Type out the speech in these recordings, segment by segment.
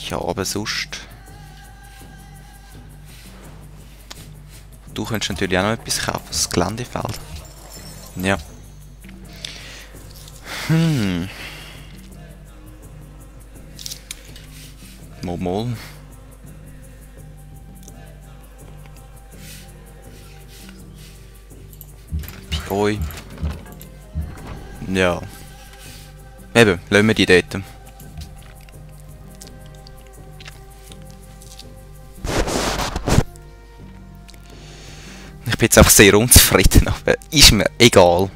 Ja, aber sonst... Du könntest natürlich auch noch etwas kaufen, das Geländefeld. Ja. Mal. Oi. Ja. Eben, lassen wir die dort. Ich bin jetzt einfach sehr unzufrieden, aber ist mir egal.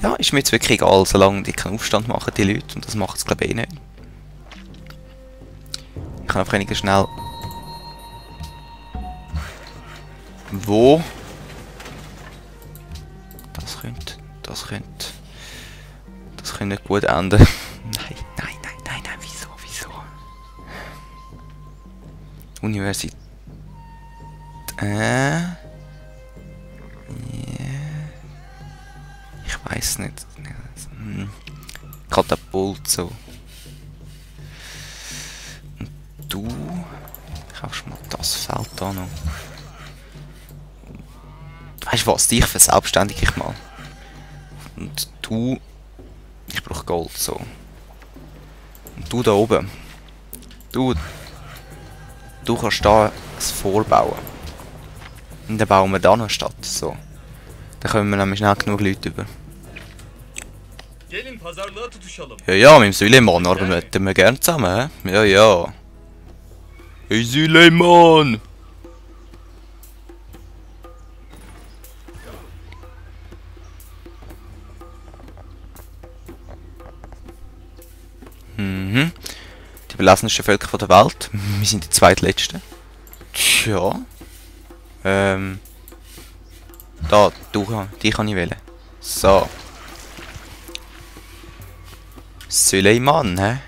Ja, ist mir jetzt wirklich egal, solange die keinen Aufstand machen, die Leute. Und das macht es glaube ich eh nicht. Ich kann einfach weniger schnell... Wo? Das könnte nicht gut enden. Nein, wieso? Universität... Ich weiß nicht. Katapult so. Und du... Kaufst mal das Feld da noch. Weißt du was? Dich verselbstständige ich mal. Und du... Ich brauche Gold, so. Und du da oben. Du kannst da ein Vorbauen. Und dann bauen wir da noch eine Stadt, so. Dann kommen wir nämlich schnell genug Leute über. Ja, mit dem Süleyman arbeiten wir gerne zusammen, hä? Ja. Hey Süleyman! Die belasensten Völker der Welt. Wir sind die zweitletzten. Tja. Da, die kann ich wählen. So. Süleyman, hä?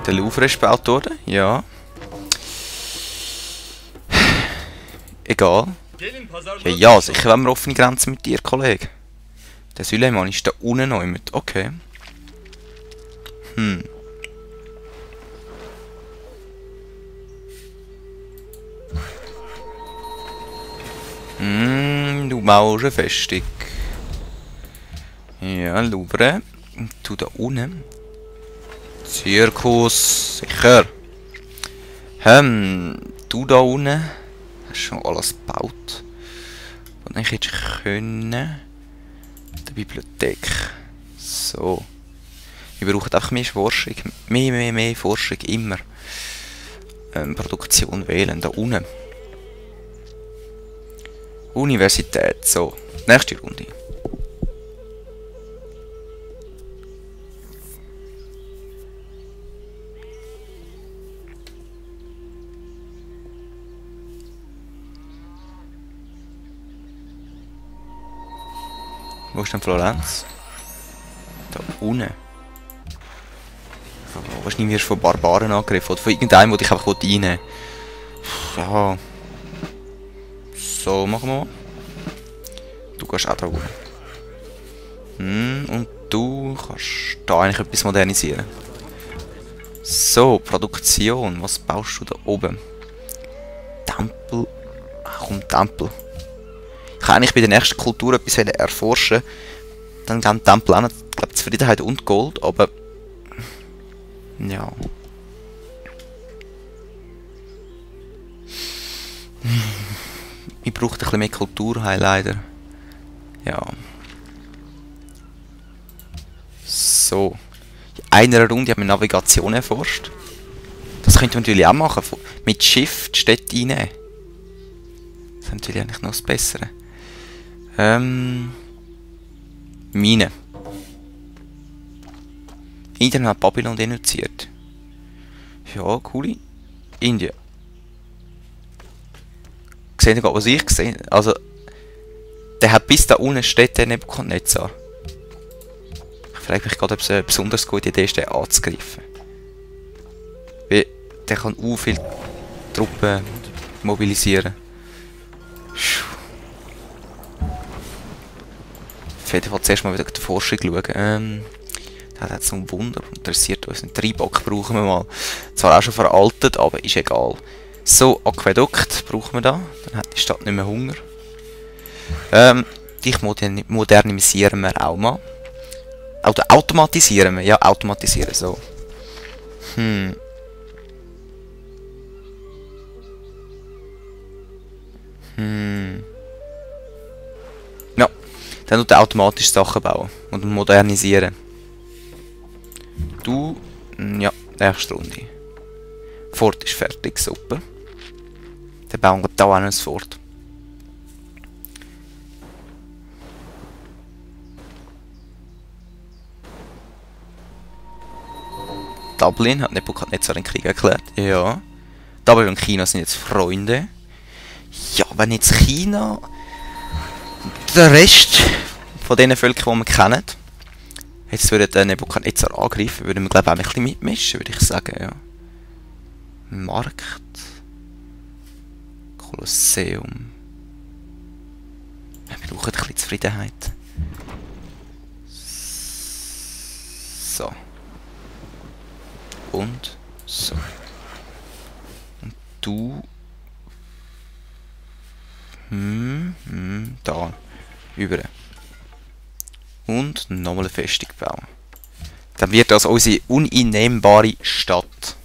Der Louvre ist gebaut worden, ja. Egal. Ja, sicher haben wir offene Grenzen mit dir, Kollege. Der Süleyman ist da unten noch mit. Okay. Du Mauerfestung. Ja, Louvre. Du da unten. Zirkus. Sicher. Du da unten. Hast schon alles gebaut. Und ich hätte können. Der Bibliothek. So. Wir brauchen einfach mehr Forschung. Mehr Forschung. Immer. Produktion wählen. Da unten. Universität. So. Nächste Runde. Wo ist denn Florenz? Da unten. Wahrscheinlich wirst du von Barbaren angegriffen. Oder von irgendeinem, der dich einfach reinnehmen will. Ja. So, machen wir. Du gehst auch da oben. Und du kannst da eigentlich etwas modernisieren. So, Produktion. Was baust du da oben? Tempel. Ach komm, Tempel. Ich kann eigentlich bei der nächsten Kultur etwas erforschen. Dann geben Tempel auch noch, glaube Zufriedenheit und Gold, aber... Ja... Ich brauche ein bisschen mehr Kulturheil, leider. Ja. So. In einer Runde haben wir Navigation erforscht. Das könnte man natürlich auch machen. Mit Schiff die Städte reinnehmen. Das ist natürlich eigentlich noch das Bessere. Mine. Indien hat Babylon denunziert. Ja, cool. Indien. Seht ihr, was ich gesehen habe? Also, der hat bis da unten steht der Nebukadnezar. Ich frage mich gerade, ob es eine besonders gute Idee ist, den anzugreifen. Weil der kann viele Truppen mobilisieren. Auf jeden Fall zuerst mal wieder die Forschung schauen. Das hat so ein Wunder. Interessiert uns nicht. Dreibock brauchen wir mal. Zwar auch schon veraltet, aber ist egal. So, Aquädukt brauchen wir da. Dann hat die Stadt nicht mehr Hunger. Dich modernisieren wir auch mal. Oder automatisieren wir. Ja, automatisieren, so. Ja, dann tut er automatisch Sachen bauen und modernisieren. Du, ja, nächste Runde. Fort ist fertig, super. Dann bauen wir da auch ein Fort. Dublin hat Nebukadnezar den Krieg erklärt. Ja. Dublin und China sind jetzt Freunde. Ja, wenn jetzt China der Rest von den Völkern, die wir kennen, jetzt würde der Nebukadnezar angreifen, würden wir glaube ich auch ein bisschen mitmischen, würde ich sagen, ja. Markt. Kolosseum. Wir brauchen ein bisschen Zufriedenheit. So. Und so. Und du. Da. Über. Und nochmal eine Festung bauen. Dann wird das unsere uneinnehmbare Stadt.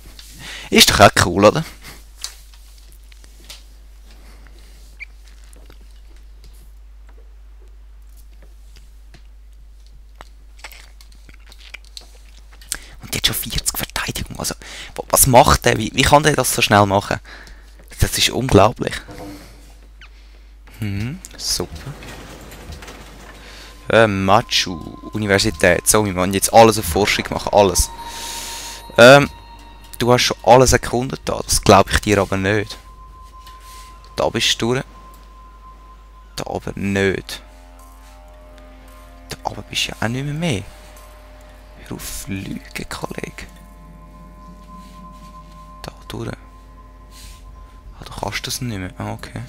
Ist doch auch cool, oder? Und jetzt schon 40 Verteidigung. Also, was macht der? Wie kann der das so schnell machen? Das ist unglaublich. Super. Machu, Universität. So, wir wollen jetzt alles auf Forschung machen, alles. Du hast schon alles erkundet da, das glaube ich dir aber nicht. Da bist du durch. Da aber nicht. Da aber bist du ja auch nicht mehr. Hör auf Lügen, Kollege. Da durch. Ah, du kannst das nicht mehr. Ah, okay.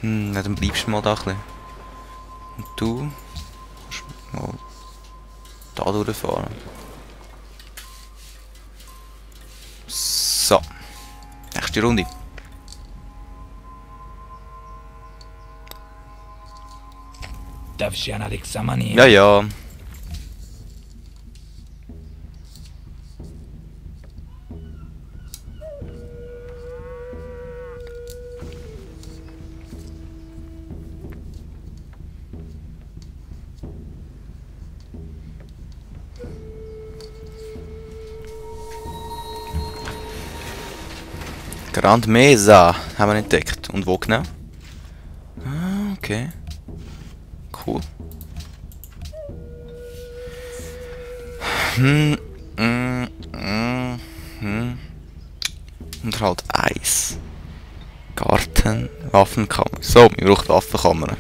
Na, dann bleibst du mal da ein bisschen. Und du kannst mal da durchfahren. So. Nächste Runde. Darfst du ein Examen nehmen? Ja, ja. Grand Mesa haben wir entdeckt. Und wo genau? Ah, okay. Cool. Und halt Eis. Garten, Waffenkammer. So, wir brauchen Waffenkammern.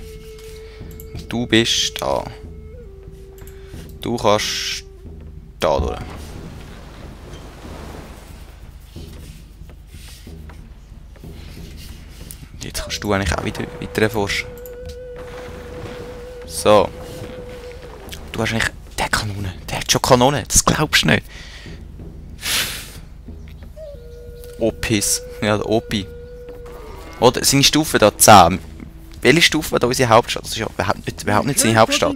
Und du bist da. Du kannst da durch. Jetzt kannst du eigentlich auch wieder weiter erforschen. So. Du hast eigentlich... Der Kanone. Der hat schon Kanone. Das glaubst du nicht. Opis. Ja, der Opi. Oder seine Stufe da 10. Welche Stufe da unsere Hauptstadt? Das ist ja überhaupt nicht seine Hauptstadt.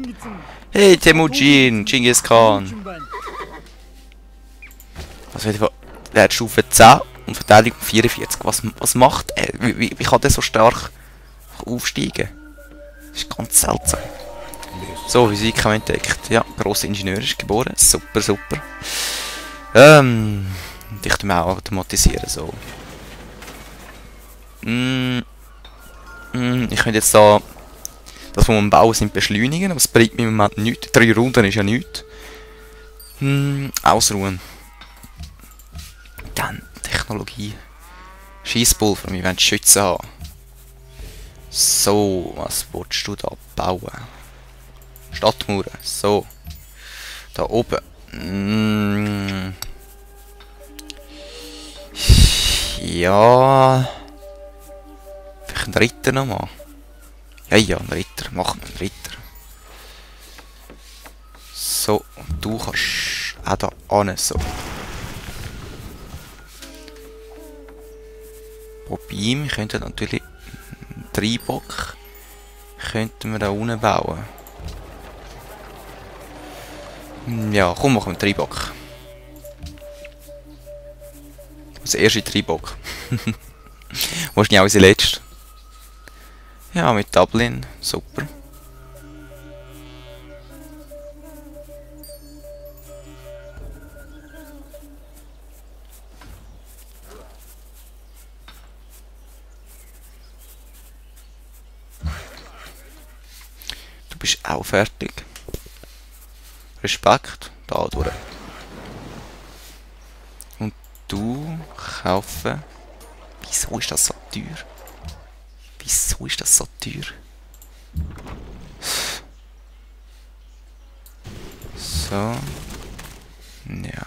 Hey, Temujin, Genghis Khan. Also der hat Stufe 10 und Verteidigung 44. Was macht er? Wie kann der so stark aufsteigen? Das ist ganz seltsam. So, Physik haben wir entdeckt. Ja, grosser Ingenieur ist geboren. Super, super. Ich tue auch automatisieren, so. Ich könnte jetzt da das, was wir bauen, sind beschleunigen, aber es bringt mir im Moment nichts. 3 Runden ist ja nichts. Ausruhen. Dann Technologie. Schiesspulver, wir wollen Schützen haben. So, was willst du da bauen? Stadtmauern, so. Da oben. Ja. Vielleicht einen Ritter nochmal. Ja, einen Ritter. Machen wir einen Ritter. So, und du kannst auch da an, so. Wobei, wir könnten natürlich einen Dreibock könnten wir da unten bauen. Ja, komm, machen wir einen Dreibock. Das erste Dreibock. Wahrscheinlich auch unser letzter. Ja, mit Dublin. Super. Du bist auch fertig. Respekt. Da durch. Und du kaufen. Wieso ist das so teuer? Wieso ist das so teuer? So. Ja.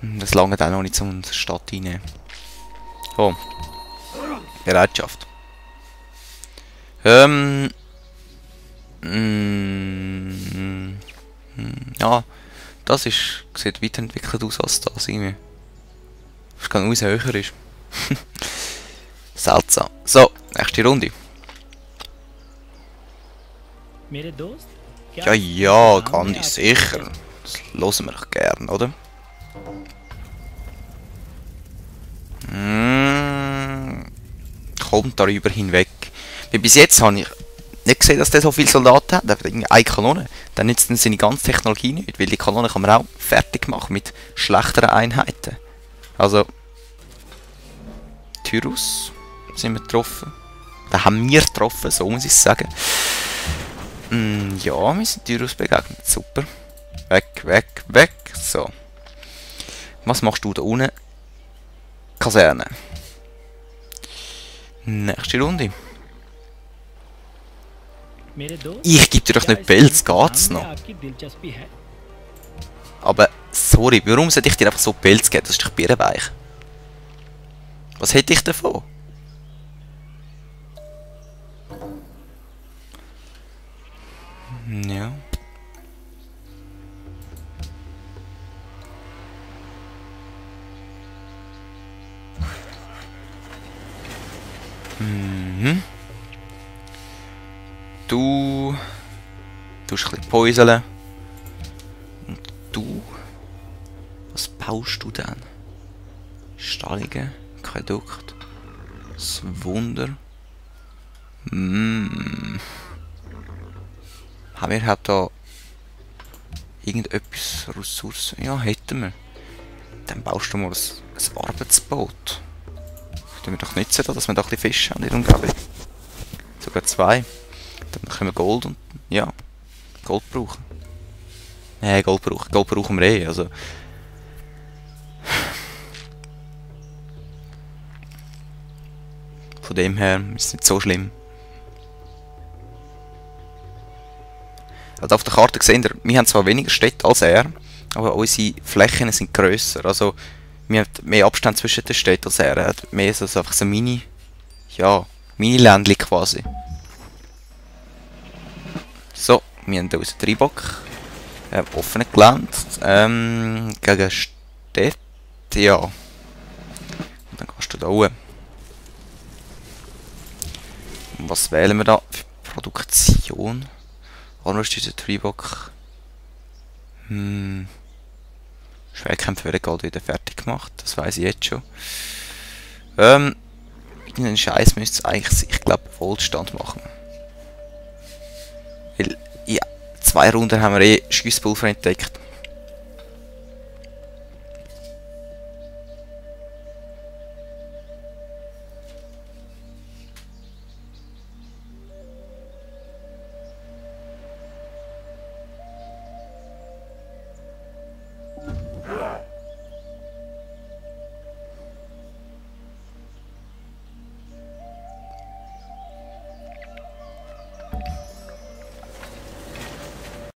Das lange auch noch nicht zum Stadt rein. Oh. Bereitschaft. Ja. Das ist, sieht weiterentwickelt aus als das irgendwie. Das kann uns höher ist. Seltsam. So, nächste Runde. Ja, ja, ganz sicher. Das hören wir doch gern, oder? Kommt darüber hinweg. Weil bis jetzt habe ich nicht gesehen, dass der so viele Soldaten hat. Der hat irgendwie eine Kanone. Dann nützt seine ganze Technologie nicht, weil die Kanone kann man auch fertig machen mit schlechteren Einheiten. Also, Tyrus sind wir getroffen. Da haben wir getroffen, so muss ich sagen. Ja, wir sind Tyrus begegnet. Super. Weg, weg, weg. So. Was machst du da unten? Kaserne. Nächste Runde. Ich gebe dir doch nicht Pelz, geht's noch? Aber, sorry, warum sollte ich dir einfach so Pelz geben? Das ist doch birrenweich. Was hätte ich davon? Ja. Du tust ein bisschen päuseln. Und du? Was baust du denn? Stallungen, Aquädukt. Das Wunder. Haben wir da irgendetwas Ressourcen? Ja, hätten wir. Dann baust du mal ein Arbeitsboot. Können wir doch nützen, dass wir da ein bisschen Fische haben in der Umgebung. Sogar 2. Dann können wir Gold und... ja, Gold brauchen. Nee, Gold brauchen wir eh, also... Von dem her ist es nicht so schlimm. Also auf der Karte gesehen, wir haben zwar weniger Städte als er, aber unsere Flächen sind grösser. Also wir haben mehr Abstand zwischen den Städten als er. Er hat mehr so einfach so Mini-Ländchen quasi. So, wir haben hier unseren Dreibock. Offene Gelände. Gegen Städte. Ja. Und dann kannst du da oben. Und was wählen wir da für Produktion? Anders ist dieser Dreibock. Schwerkämpfe werden gerade wieder fertig gemacht. Das weiß ich jetzt schon. Irgendeinen Scheiß müsste es eigentlich, ich glaube, Wohlstand machen. Weil, ja, 2 Runden haben wir eh Schiesspulver entdeckt.